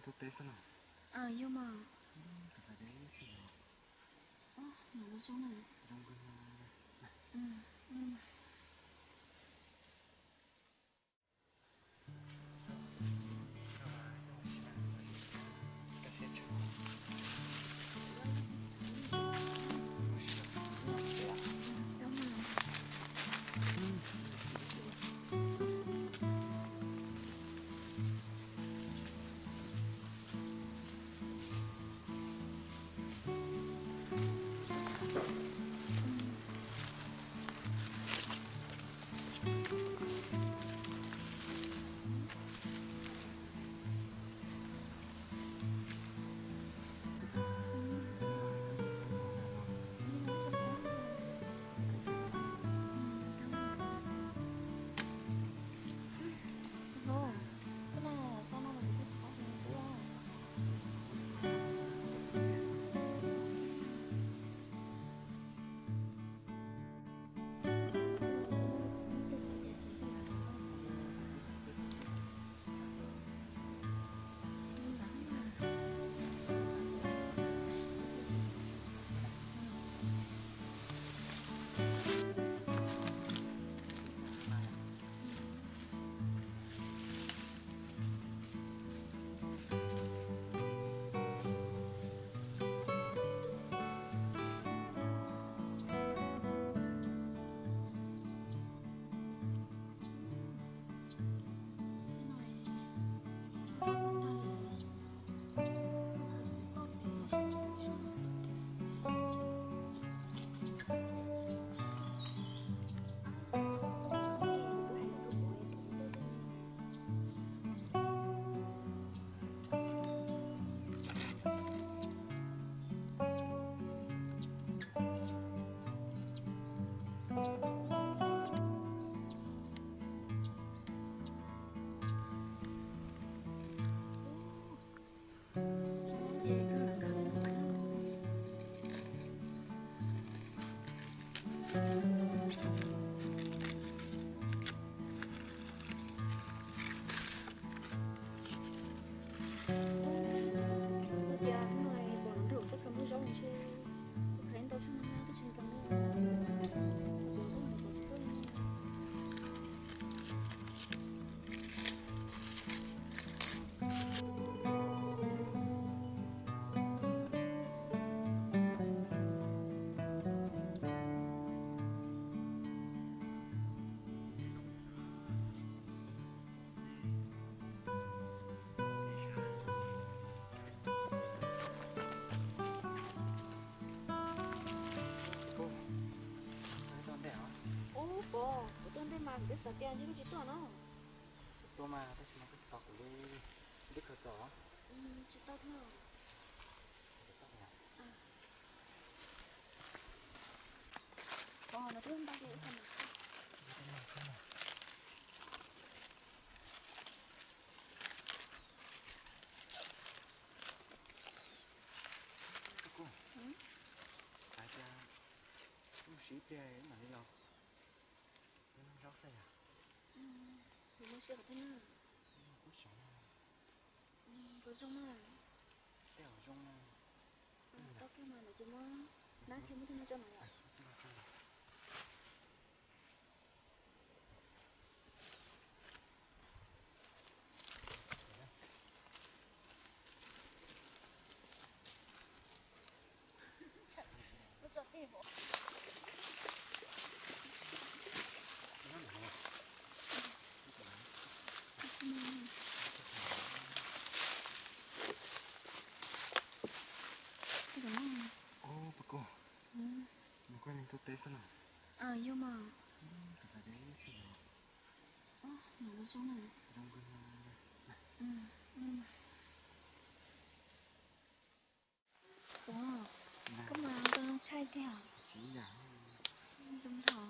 Tuaj teb xwb no. Yog mas. Kuv xav tias ib tug no zoo zoo na. Ub, Pov, kuv tuaj ntej mas kuv twb xav tias ntshe koj tsis tuaj no. Kuv tuaj mas tab sis mas koj tsis tos kuv li, twb khaws txog. Tsis tau thiab. Pov, no twb ntau li ib qho mas. Koj kuj xav tias wb mus siv ib pliag mam li los. Wb noj zaub xwb yom. Kuv mus siv qhov twg na? Kuv xav no. Kuv zoo na. Tej zaum zoo na. Tau kawg mas lawv ces muab nab thiab muab tej no coj no yom. Ub, Pov Kub, nws kuj yeej tuaj teb xwb no. Yog mas. Kuv xav tias ib tug no zoo zoo na. Zoo nkauj. Ua, koj mas zoo zoo tshaj tiag. Tsis ib yam. Zoo dhau.